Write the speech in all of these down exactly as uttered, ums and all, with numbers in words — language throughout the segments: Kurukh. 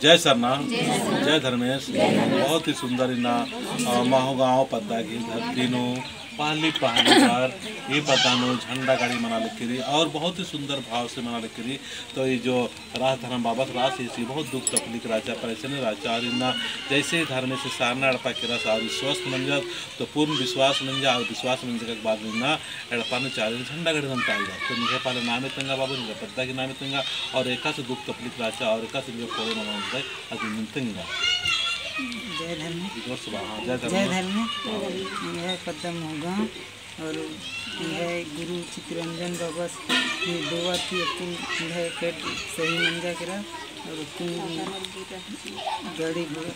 जय सरना, जय धर्मेस। बहुत ही सुंदर इन्ना, अ, महू गाँव पद्दा गही धरती नू पहली पहली बार ई पद्दा नू झंडा गाड़ी मना लगी रई और बहुत ही सुंदर भाव से मना लगी रई। तो ई जो रास धर्म बाबस रास ही सी बहुत दुख तकलीफ रहचा, परेशानी रहचा और इन्ना जैसे ही धर्मेस सरना एड़पा केरस और स्वस्थ मंजस तो पूर्ण विश्वास मंजा और विश्वास मंजका के बाद इन्ना एड़पा नू चाली झंडा गाड़ी नन्तालदस। तो निंग्है पहले नामे तेंगा बाबू, निंग्है पद्दा गही नामे तेंगा और एकासे दुख तकलीफ रहचा और एकासे निंग्है कोड़े मना नन्तालदस, अदिन तेंगा। जय धर्मे। जोर से बा-, हाँ, जय जय धर्मे। धर्मे। निंग्है पद्दा महू गाँव और निंग्है गुरु चितरंजन बाबस ही दुआ ती अक्कुन निंग्है खेत सही मंजा केरा और अक्कुन गाड़ी घोड़ा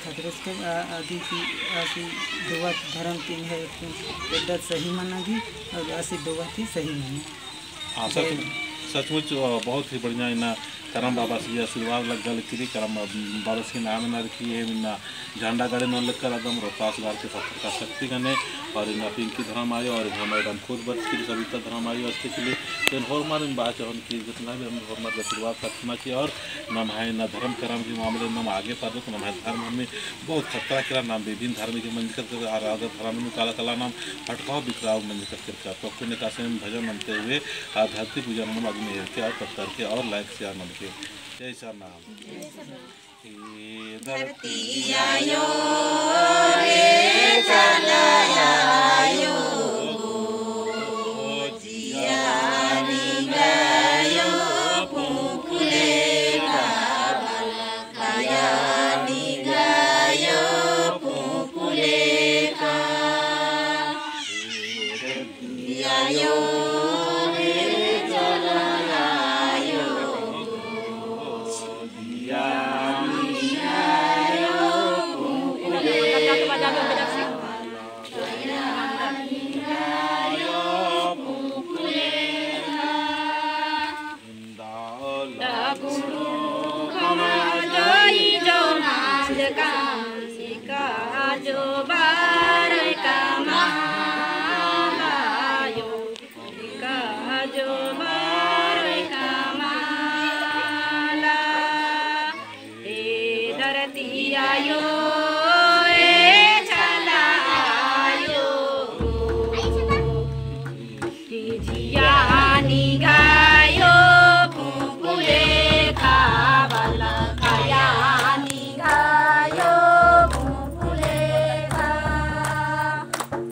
खतरस के आ-, आदि की आसी दुआ धर्म ती निंग्है अक्कुन एड्डा सही मना गी और आसी दुआ ती सही मना। हाँ, सच, सचमुच, अ, बहुत ही बढ़िया इन्ना करम बाबस गही आशीर्वाद लग्गा लगी रई, करम, अ, बाबस गही नामे नरकी है, इन्ना झंडा गाड़ी नू लक्कर एकदम रोहतास गढ़ के पत्थर का शक्ति गने, और इन्ना पिंकी धर्म आयो, और इन्ना मैडम खुद बरचकी रई सविता धर्म आयो, अस्ते के लिए, तो एन होरमारिन बआ चाहोन कि जितना भी हम होरमार आशीर्वाद प्रार्थना की, और नम्है इन्ना धर्म करम के मामले नम आगे पद्दो, तो नम्है धर्म हमें बहुत खतरा केरा, नाम विभिन्न धर्म के मंजकर के, और अगर धर्म नू काला काला नाम भटकाव बिखराव मंजकर के, तो अक्कुन एकासे भजन नन्ते हुए, आ धरती पूजा नम आदमी हेरके और पत्थर के और like share ननके। जय सरना। ए धरती आयो रे चाला आयो, जिया निंगायो पुंकुले का बलकाया निंगायो पुंकुले का।